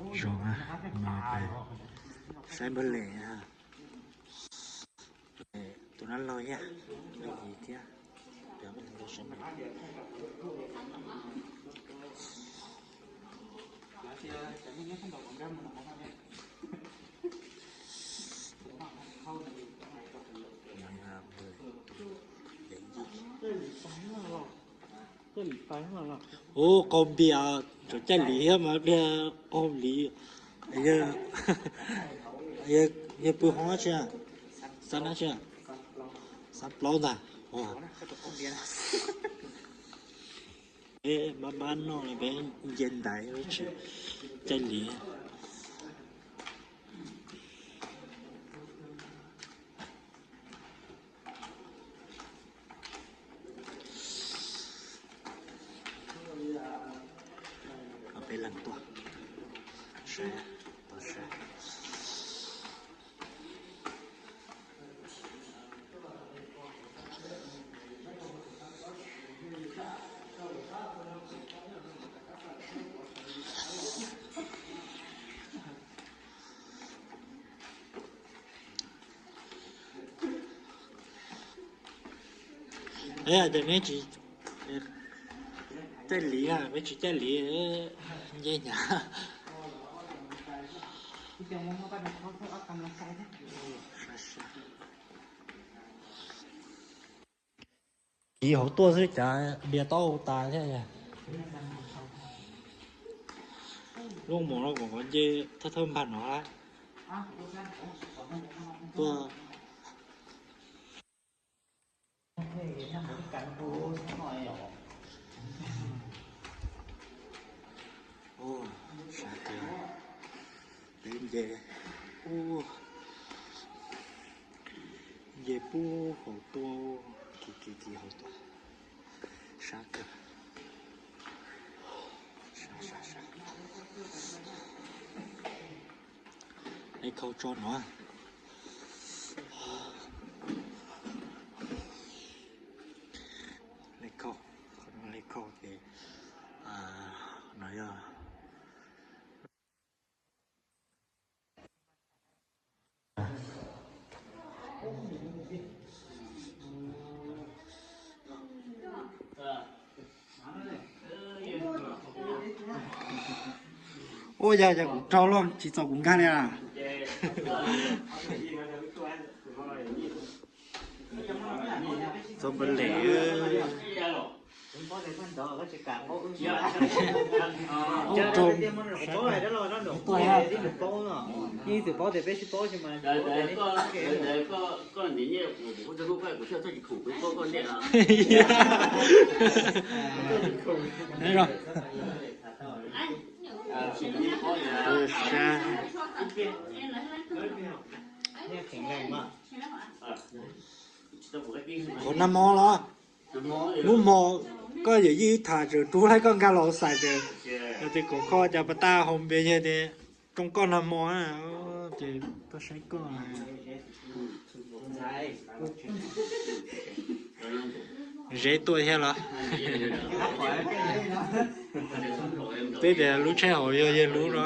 Zoo, no peb saib npawg Lem, tus no laug yog npawg Yim thiab. Peb saib npawg Lem. Ub, qaug npias, tseem caij lim thiab mas pliag qaug lim. Yog pw hoob dab tsi? Xab dab tsi? Xab plaub ntag. Peb npab npab noj li, peb nce ntaiv, peb tsis caij lim. Peb leeg tuaj saib, saib. Ces neb tsis caij lim, peb tsis caij lim, nce hnyav. Kiv hauv tuaj xwb cas npias taub hau tas thiab. Lub mos no kom nce thawj thawj npag no. Tuaj. Sab kawg, peb nce, nce puag hauv tuaj, kiv kiv kiv hauv tuaj, sab kawg. Sab, sab, sab. Lej khau tso no. Lej khau, lej khau ces no yog Ua yog, yog kuv raug los tsis txaus kuv nkag li a. Txog npawg Lem. Qhov nag hmo los, hnub hmo koj yawm yij tham tseem rub laib koj nkag los xais ces, yog tias koom kho cas pas tas hauv npe yog tias rooj koj nag hmo ces tuaj saib koj. Zeb tuaj thiab los? Twb tias lub tsheb hauv yog yawg lub no.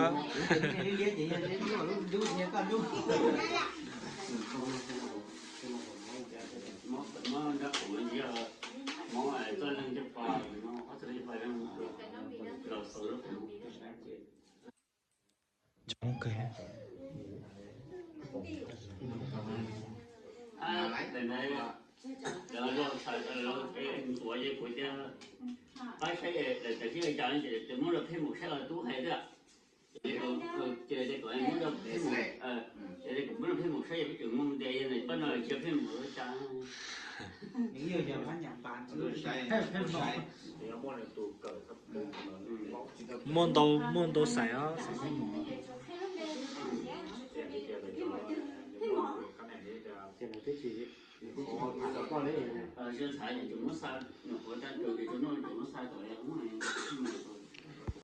Muaj ntau, muaj ntau xais os, xais peb mus.